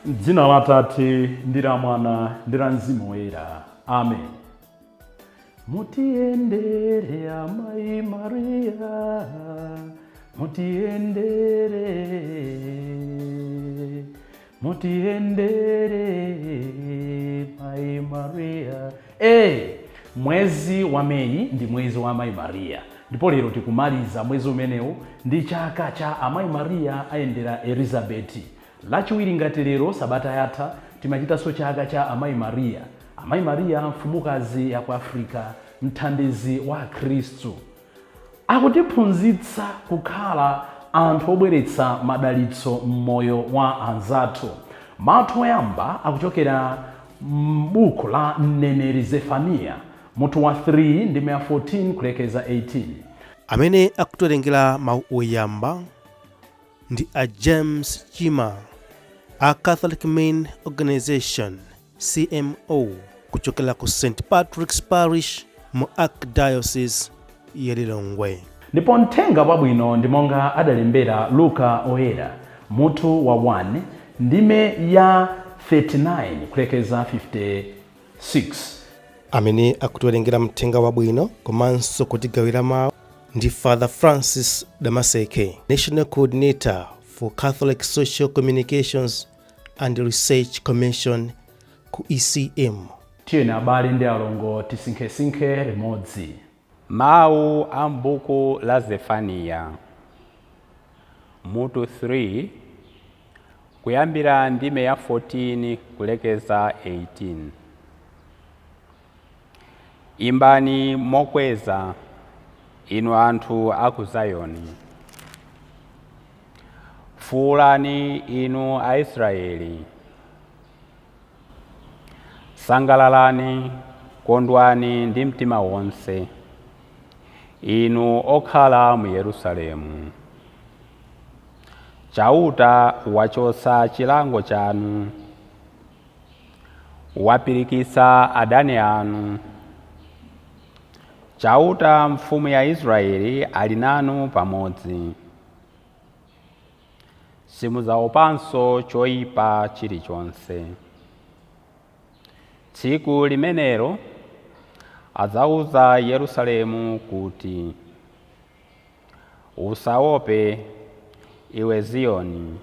M'dzina la Atate, ndi la Mwana, ndi la Mzimu Woyera. Amen. Mutiyendere Amayi Maria, mutiyendere, mutiyendere Mayi Maria. Mwezi wa Meyi ndi mwezi wa Amayi Maria, ndipo lero tikumaliza mwezi umenewu ndi chaka cha Amayi Maria ayendera Elizabeti. Lachiwiri ngati lero sabata yatha timachitanso chaka cha Amayi Maria. Amayi Maria mfumukazi ya ku Africa, mthandizi wa akhristu. Akutiphunzitsa kukhala anthu obweretsa madalitso m'moyo wa anzathu. Mawu oyamba akuchokera m'buku la mneneri Zefaniya, mutu wa 3 ndime ya 14 kulekeza 18. Amene akutiwerengera mawu oyamba ndi a James Chima a Catholic Men Organization CMO kuchokera ku St Patrick's Parish mu Archdiocese ya Lilongwe. Ndipo mthenga wabwino ndi monga adalembera Luka Oyera, mutu wa 1 ndime ya 39 kulekeza 56. Amene akutiwerengera mthenga wabwino komanso kutigawira mawu ndi Father Francis Damaseke, National Coordinator for Catholic Social Communications and Research Commission ku ECM. Tiyeni abale ndi alongo tisinkhesinkhe limodzi. Mawu a m'buku la Zefaniya, mutu 3, kuyambira ndime ya 14 kulekeza 18. Imbani mokweza, inu anthu a ku Zayoni. Fuwulani inu Aisraeli. Sangalalani, kondwani ndi mtima wonse, inu okhala mu Yerusalemu. Chauta wachotsa chilango chanu, wapirikitsa adani anu. Chauta mfumu ya Israeli ali nanu pamodzi. Simudzaopanso choyipa chilichonse. Tsiku limenelo adzauza Yerusalemu kuti, Usaope, iwe Ziyoni,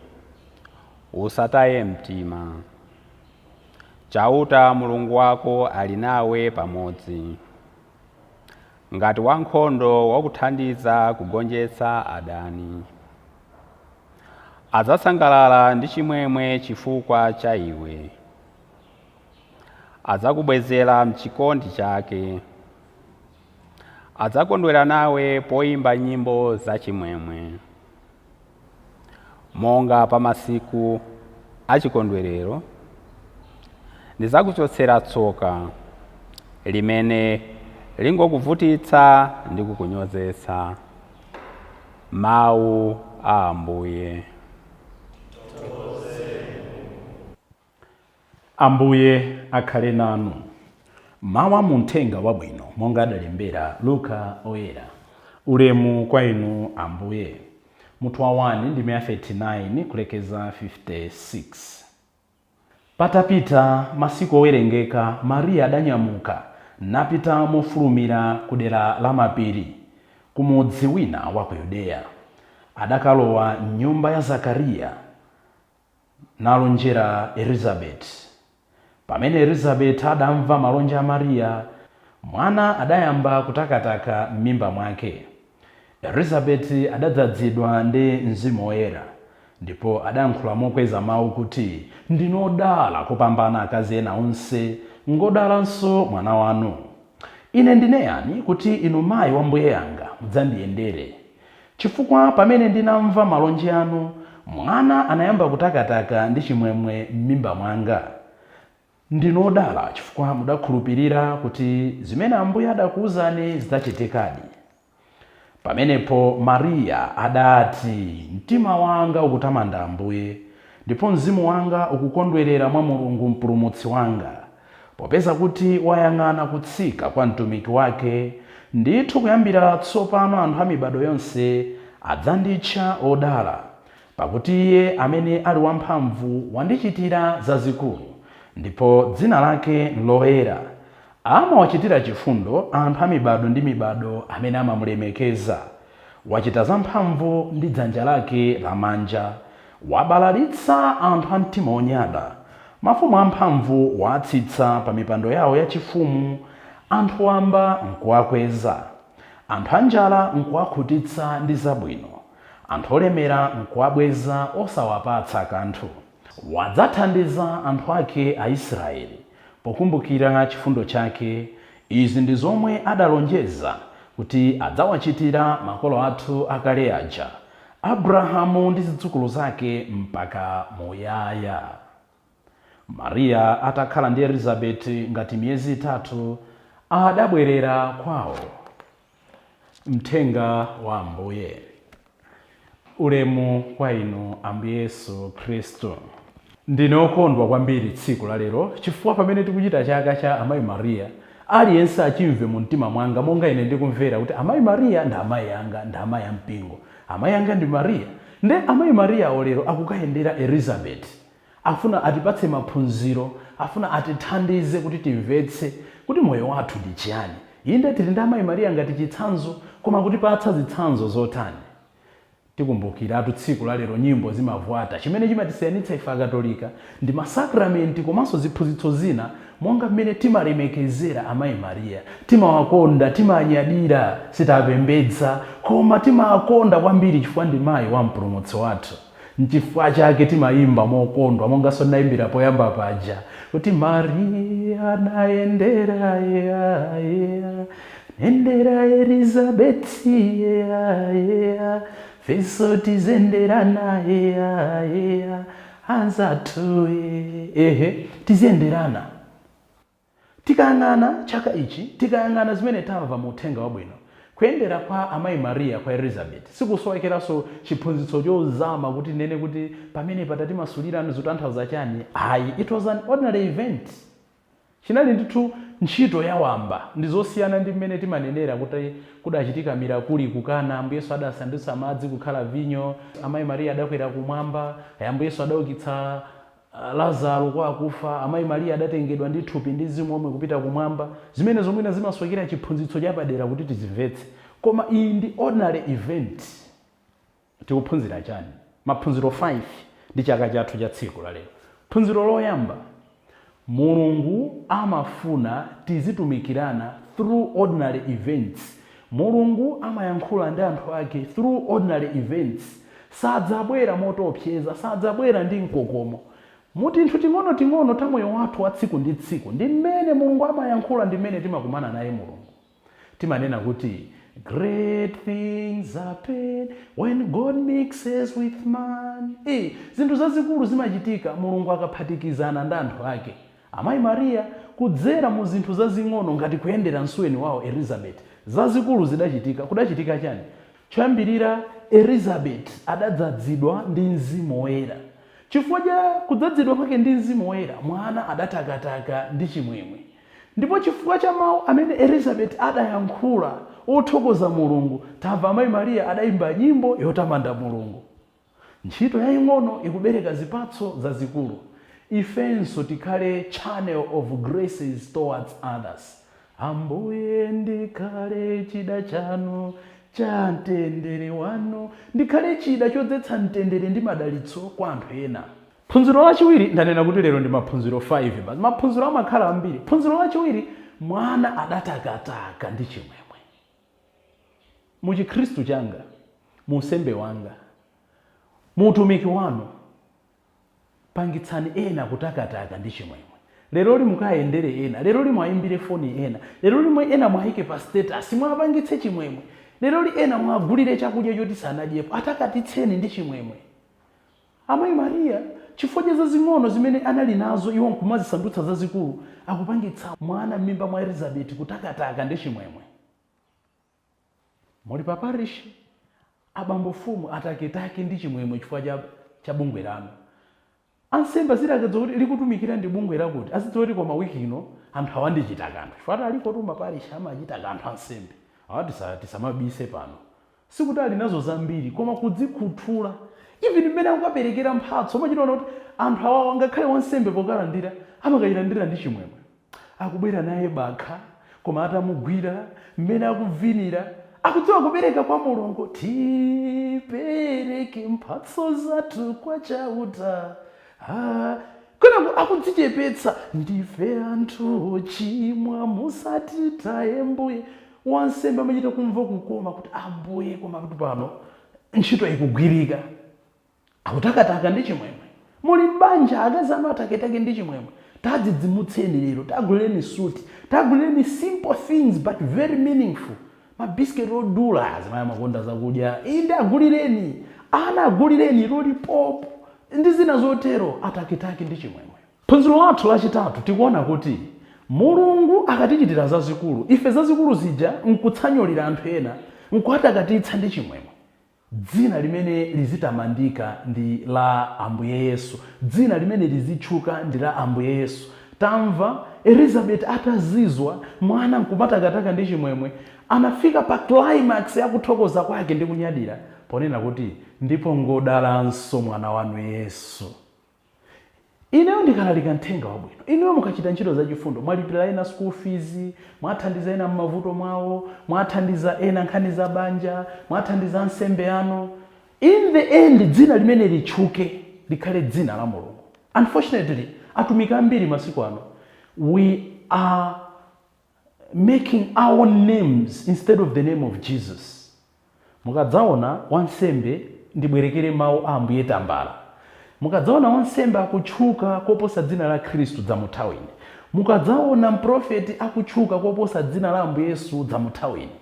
usataye mtima. Chauta Mulungu wako ali nawe pamodzi, ngati wankhondo wokuthandiza kugonjetsa adani. Adzasangalala ndi chimwemwe chifukwa cha iwe, adzakubwezera m'chikondi chake, adzakondwera nawe poimba nyimbo zachimwemwe. Monga pa masiku achikondwerero, ndidzakuchotsera tsoka limene lingokuvutitsa ndi kukunyozetsa. Mawu a Ambuye. Ambuye akhale nanu. Mawu a mu Mthenga Wabwino monga adalembera Luka Oyera. Ulemu kwa inu Ambuye. Mutu wa 1 ndime ya 39 kulekeza 56. Patapita masiku owerengeka, Maria adanyamuka napita mofulumira ku dera lamapiri, ku mudzi wina wa ku Yudeya. Adakalowa m'nyumba ya Zakariya nalonjera Elizabeti. Pamene Elizabeti adamva malonje a Maria, mwana adayamba kutakataka m'mimba mwake. Elizabeti adadzazidwa ndi Mzimu Woyera, ndipo adayankhula mokweza mau kuti, Ndinu odala kopambana akazi ena onse, ngodalanso mwana wanu. Ine ndine yani kuti inu mai wa Mbuye anga mudzandiyendere? Chifukwa pamene ndinamva malonje anu, mwana anayamba kutakataka ndi chimwemwe m'mimba mwanga. Ndinu odala chifukwa mudakhulupirira kuti zimene Ambuye adakuuzani zidzachitikadi. Pamenepo Maria adati, Mtima wanga ukutamanda Ambuye, ndipo mzimu wanga ukukondwerera mwa Mulungu Mpulumutsi wanga. Popeza kuti wayang'ana kutsika kwa mtumiki wake, ndithu kuyambira tsopano anthu a mibadwo yonse adzanditcha wodala. Pakuti Iye amene ali wamphamvu wandichitira zazikulu, ndipo dzina lake nloyera. Amawachitira chifundo anthu a mibado ndi mibado amene amamulemekeza. Wachita zamphamvu ndi dzanja lake lamanja. Wabalalitsa anthu a mtima wonyada. Mafumu amphamvu waatsitsa pa mipando yawo yachifumu, anthu wamba nkuwakweza. Anthu anjala nkuwakhutitsa ndi zabwino, anthu olemera nkuwabweza osawapatsa kanthu. Wadzathandiza anthu ake Aisraeli, pokumbukira chifundo chake. Izi ndi zomwe adalonjeza kuti adzawachitira makolo athu akale aja, Abrahamu ndi zidzukulu zake mpaka muyaya. Mariya atakhala ndi Elizabeti ngati miyezi 3, adabwerera kwawo. Mthenga wa Ambuye. Ulemu kwa inu Ambuye Yesu Khristu. Ndine okondwa kwambiri tsiku la lero chifukwa pamene tikuchita chaka cha Amayi Mariya, aliyense achimve mu mtima mwanga monga ine ndikumvera kuti Amayi Mariya ndi amayi anga, ndi amayi a mpingo. Amayi anga ndi Mariya. Nde Amayi Mariyawo lero akukayendera Elizabeti. Afuna atipatse maphunziro, afuna atithandize kuti timvetse kuti moyo wathu ndi chiyani. Inde tili ndi Amayi Mariya ngati chitsanzo, koma akutipatsa zitsanzo zotani? Tikumbukiratu tsiku la lero nyimbo zimavwata. Chimene chimatisiyanitsa ife Akatolika ndi masakramenti komanso ziphunzitso zina monga mmene timalemekezera Amayi Mariya. Timawakonda, timawanyadira, sitawapembedza, koma timawakonda kwambiri chifukwa ndi mayi wa Mpulumutsi wathu. Nchifukwa chake timayimba mokondwa monganso ndinayimbira poyamba paja kuti Maria nayendera ea ea nendera Elizabeti ea ea feso tizenderana ea ea anzathu ehe tiziyenderana. Tikayang'ana chaka ichi, tikayang'ana zimene tamva mu Uthenga Wabwino, kuyendera kwa Amayi Maria kwa Elizabeti sikusowekeranso chiphunzitso chozama kuti tinene kuti pamenepa tatimasulirani zikutanthauza chani, ayi, it was an ordinary event. Chinali ndithu ntchito ya wamba, ndi zosiyana ndi mmene timanenera kuti kudachitika mirakuli ku Kana, Ambuye Yesu adasandutsa madzi kukhala vinyo, Amayi Maria adakwera kumwamba, Ambuye Yesu adaukitsa Lazaro kwa akufa, Amayi Mariya adatengedwa ndi thupi ndi mzimu omwe kupita kumwamba, zimenezo mwina zimasowekera chiphunzitso chapadera kuti tizimvetse. Koma iyi ndi ordinary event. Tikuphunzira chani? Maphunziro 5 ndi chaka chathu cha tsiku la lero. Phunziro loyamba, Mulungu amafuna tizitumikirana through ordinary events. Mulungu amayankhula ndi anthu ake through ordinary events. Sadzabwera motiopseza, sadzabwera ndi mkokomo. Mu tinthu ting'onoting'ono ta moyo wathu wa tsiku ndi tsiku ndi mmene Mulungu amayankhula, ndi mmene timakumana naye Mulungu. Timanena kuti great things happen when God mixes with man. Zinthu zazikulu zimachitika Mulungu akaphatikizana ndi anthu ake. Amayi Maria kudzera mu zinthu zazing'ono ngati kuyendera msuweni wawo Elizabeth, zazikulu zidachitika. Kudachitika chani? Choyambirira, Elizabeth adadzadzidwa ndi Mzimu Woyera. Chifukwa cha kudzadzidwa kwake ndi Mzimu Woyera, mwana adatakataka ndi chimwemwe. Ndipo chifukwa cha mawu amene Elizabeth adayankhula othokoza Mulungu, tamva Amayi Maria adayimba nyimbo yotamanda Mulungu. Ntchito yaing'ono ikubereka zipatso zazikulu. Ifenso tikhale channel of graces towards others. Ambuye ndikhale chida chanu cha mtendere wanu, ndikhale chida chodzetsa mtendere ndi madalitso kwa anthu ena. Phunziro lachiwiri, ndanena kuti lero ndi maphunziro 5 basi. Maphunziro amakhala ambiri. Phunziro lachiwiri, mwana adatakataka ndi chimwemwe. Mu chikhristu changa, mu unsembe wanga, mu utumiki wanu, pangitsani ena kutakataka ndi chimwemwe. Leroli mukayendere ena, leroli mwayimbire foni ena, leroli ena mwayike pa status, mwapangitse chimwemwe. Leroli ena mwagulire chakudya choti sanadyepo, atakatitseni ndi chimwemwe. Amayi Maria, chifukwa cha zazing'ono zimene anali nazo iwo nkumazisandutsa zazikulu, akupangitsa mwana m'mimba mwa Elizabeti kutakataka ndi chimwemwe. Muli pa parish, abambo fumu ataketake ndi chimwemwe chifukwa cha bungwe lanu. Ansembe aziti akadziwa kuti likutumikira ndi bungwe lakuti, azidziwa kuti koma wiki ino anthu awandichita kanthu. Chifukwa aliko tu maparish amachita kanthu ansembe. Awa tisamabise pano. Sikuti ali nazo zambiri, koma kudzikhuthula. Even mmene akukaperekera mphatso, umachitaona kuti anthu awawa, ngakhale wansembe pokalandira amakayilandira ndi chimwemwe. Akubwera naye bakha, koma atamugwira, mmene akuvinira, akudziwa kupereka kwa Mulungu. "Tipereke mphatso zathu kwa Chauta." Ah, kenako akudzichepetsa, "Ndife anthu ochimwa, musatitaye Mbuye." Wansembe amachita kumva kukoma kuti, "Ambuye, koma kuti pano ntchito ikugwirika." Akutakataka ndi chimwemwe. Muli banja, akazi anu ataketake ndi chimwemwe. Tadzidzimutseni lero, tagulireni suti, tagulireni simple things but very meaningful, mabisiketi odula. Azimayi amakonda zakudya, inde, agulireni. Ana agulireni lollipop ndi zina zotero, ataketake ndi chimwemwe. Phunziro lathu lachitatu, tikuona kuti Mulungu akatichitira zazikulu, ife zazikulu zija nkutsanyolera anthu ena, nkuatakatitsa ndi chimwemwe, dzina limene lizitamandika ndi la Ambuye Yesu, dzina limene lizitchuka ndi la Ambuye Yesu. Tamva Elizabeth atazizwa, mwana nkumatakataka ndi chimwemwe, anafika pa climax yakuthokoza kwake ndi kunyadira ponena kuti, "Ndipo ngodalanso mwana wanu Yesu." Ineyo ndikalalika mthenga wabwino, inuyo mukachita ntchito zachifundo, mwalipira ena school fees, mwathandiza ena m'mavuto mwawo, mwathandiza ena nkhani za banja, mwathandiza ansembe anu, in the end dzina limene litchuke likhale dzina la Mulungu. Unfortunately, atumiki ambiri masiku ano, we are making our names instead of the name of Jesus. Mukadzaona wansembe, ndibwerekere mawu a Ambuye Tambala, mukadzaona wansembe akutchuka koposa dzina la Khristu, dzamuthawini. Mukadzaona mprofeti akutchuka koposa dzina la Ambuye Yesu, dzamuthawini.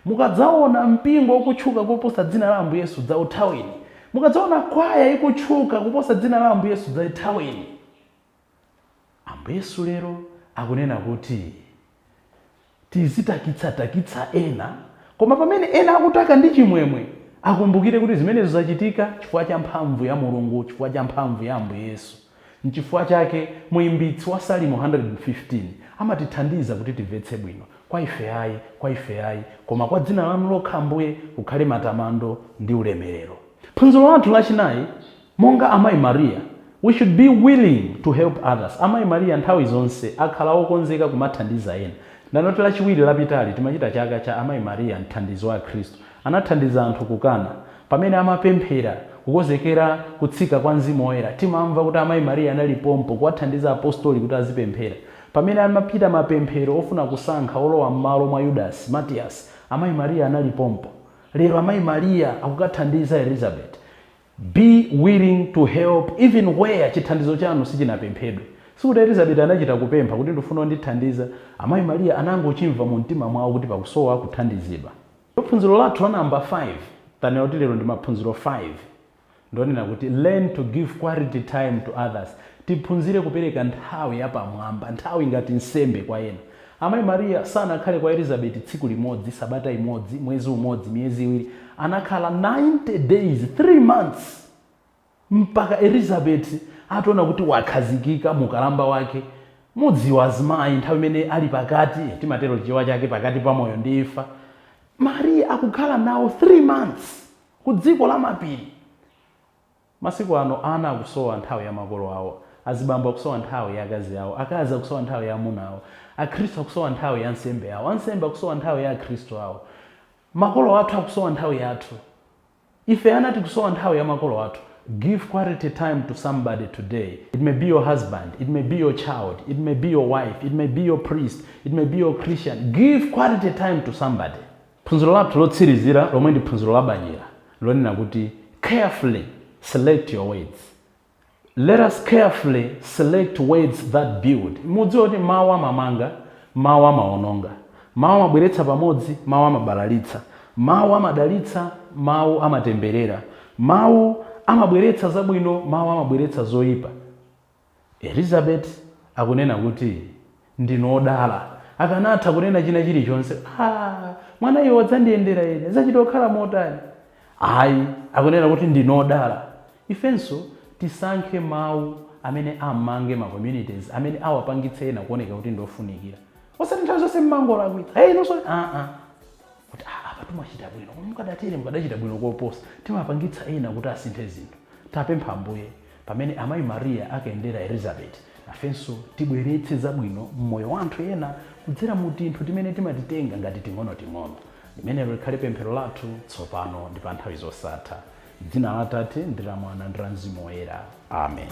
Mukadzaona mpingo ukutchuka koposa dzina la Ambuye Yesu, dzauthawini. Mukadzaona kwaya ikutchuka kuposa dzina la Ambuye Yesu, dzaithawini. Ambuye Yesu lero akunena kuti tizitakitsatakitsa ena, koma pamene ena akutaka ndi chimwemwe, akumbukire kuti zimenezo zachitika chifukwa cha mphamvu ya Mulungu, chifukwa cha mphamvu ya Ambuye Yesu. Nchifukwa chake muimbitsi wa Salimo 115 amatithandiza kuti timvetse bwino: "Kwa ife ayi, kwa ife ayi, koma kwa dzina lanu lokha, Ambuye, kukhale matamando ndi ulemerero." Phunziro lathu lachinayi, monga Amayi Mariya, we should be willing to help others. Amayi Mariya nthawi zonse akhala okonzeka kumathandiza ena. Ndanoti Lachiwiri lapitali timachita chaka cha Amayi Mariya mthandizi wa Khristu. Anathandiza anthu kukana. Pamene amapemphera kukonzekera kutsika kwa Mzimu Woyera, timamva kuti Amayi Mariya anali pompo kuwathandiza apostoli kuti azipemphera. Pamene amapita mapemphero ofuna kusankha olowa m'malo mwa Yudasi, Matiyasi, Amayi Mariya anali pompo. Lero Amayi Mariya akukathandiza Elizabeth. Be willing to help even where chithandizo chanu sichinapemphedwe. Sikuti Elizabeth anachita kupempha kuti, "Ndifuna undithandiza." Amayi Mariya anangochimva mu mtima mwawo kuti pakusowa kuthandizidwa. Phunziro lathu la namba 5, tanena kuti lero ndi maphunziro 5, ndonena kuti learn to give quality time to others. Tiphunzire kupereka nthawi yapamwamba, nthawi ngati nsembe kwa ena. Amayi Mariya sanakhale kwa Elizabeth tsiku limodzi, sabata imodzi, mwezi umodzi, miyezi 2. Anakhala 90 days, 3 months, mpaka Elizabeth ataona kuti wakhazikika mukalamba wake. Mudziwa azimayi nthawi imene ali pakati, timatero chiwa chake, pakati pa moyo ndi imfa. Mariya akukhala nawo 3 months ku dziko la mapiri. Masiku ano ana akusowa nthawi ya makolo awo, azibambo akusowa nthawi ya akazi awo, akazi akusowa nthawi ya amuna awo, akhristu akusowa nthawi ya ansembe awo, ansembe akusowa nthawi ya akhristu awo, makolo athu akusowa nthawi yathu, ife ana tikusowa nthawi ya makolo athu. Give quality time to somebody today. It may be your husband, it may be your child, it may be your wife, it may be your priest, it may be your Christian. Give quality time to somebody. Phunziro lathu lotsirizira, lomwe ndi phunziro labanyira, lonena kuti carefully select your words. Let us carefully select words that build. Mudziwe kuti mawu amamanga, mawu amaononga, mawu amabweretsa pamodzi, mawu amabalalitsa, mawu amadalitsa, mawu amatemberera, mawu amabweretsa zabwino, mawu amabweretsa zoyipa. Elizabeth akunena kuti, "Ndinodala." Akanatha kunena china chilichonse, "Ah, mwana iwe wadzandiyendera ine, zachita kukhala motani?" Ayi, akunena kuti, "Ndinodala." Ifenso tisankhe mawu amene amange ma communities, amene awapangitse ena kuoneka kuti ndofunikira, osati nthawi zonse mmangolakwitsa, "Hey, nonso ah ah," kuti, "Ah, apa tumachita bwino, koma mukadatere mukadachita bwino koposa." Timapangitsa ena kuti asinthe zinthu. Tapempha Ambuye, pamene Amayi Mariya akayendera Elizabeti, nafenso tibweretse zabwino mmoyo wa anthu ena kudzera mu tinthu timene timatitenga ngati ting'onoting'ono. Limenelo likhale pemphero lathu tsopano ndi pa nthawi zosatha. Dzina la Atate, ndi la Mwana, ndi la Mzimu Woyera. Amen.